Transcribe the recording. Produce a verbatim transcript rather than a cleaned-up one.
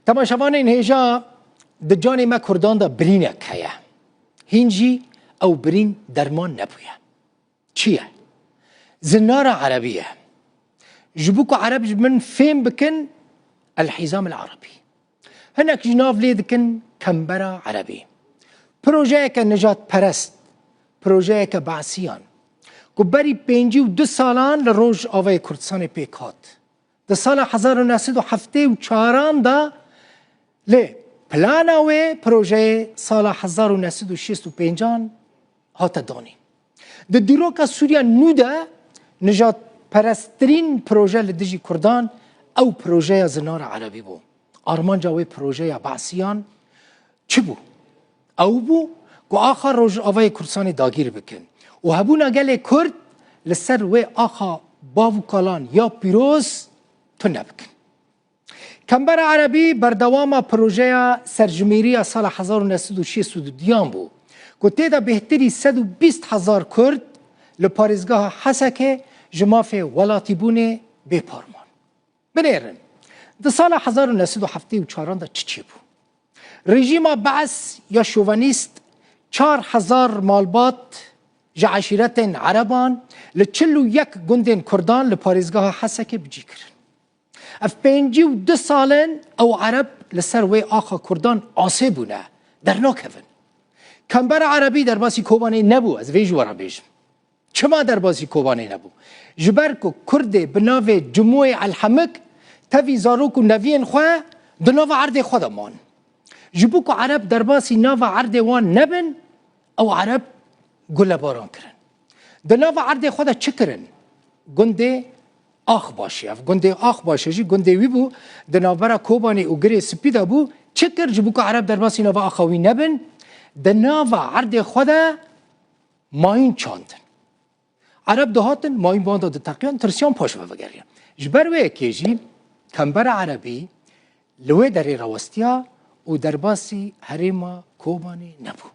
Temaşevanên hêja, di canê me Kurdan de birînek heye. Hîn jî ew birîn derman nebûye. Çi ye? Zinara Erebî ye. Ji bo ku Ereb ji min fêm bikin, El-Hîzam el-Erebî. Hinek jî nav lê dikin Kembera Erebî. Projeyeke nijadperest, projeyeke Be'siyan, ku berî pêncî û du salan li Rojavayê Kurdistanê pêk hat. Di sala hezar û neh sed û heftê û çaran de lê plana wê projeyê sala hezar û neh sed û şêst û pêncan hate danîn. Di dîroka Sûriya nû de nijadperesttirîn proje li dijî Kurdan ew projeya Zinara Erebî bû. Armanca wê projeya Be'siyan çi bû? Ew bû ku axa Rojavayê Kurdistanê dagîr bikin û hebûna gelê Kurd li ser wê axa bav û kalan ya pîroz tune bikin. Kembera Erebî berdewama projeya serjimêriya sala hezar û neh sed û şêst û duyan bû, ku tê de bêhtirî sed û bîst hezar Kurd li parêzgeha Hesekê ji mafê welatîbûnê bêpar man. Binêrin, di sala hezar û neh sed û heftê û çaran de çi çêbû? Rejîma Be'es ya şovenîst çar hezar malbat ji eşîretên Ereban li çil û yek gundên Kurdan li parêzgeha Hesekê bi cî kirin. Ev pêncî û du sal in ew Ereb li ser wê axa Kurdan asê bûne, dernakevin. Kembera Erebî derbasî Kobanê nebû, ez vê ji we re bêjim. Çima derbasî Kobanê nebû? Ji ber ku Kurdê bi navê Cumûyê Elhemik tevî zarok û neviyên xwe di nava erdê xwe de man. Ji bo ku Ereb derbasî nava erdê wan nebin, ew Ereb gulebaran kirin. Di nava erdê xwe de çi kirin? Gundê Axbaşê. Ev gundê Axbaşê jî gundê wî bû, di navbera Kobanê û Girê Spî de bû. Çi kir ji bo ku Ereb derbasî nava axa wî nebin? Di nava erdê xwe de mayîn çandin. Ereb dihatin, mayîn wan de diteqiyan, tirsiyan paş ve vegeriyan. Ji ber wê yekê jî Kembera Erebî li wê derê rawestiya û derbasî herêma Kobanê nebû.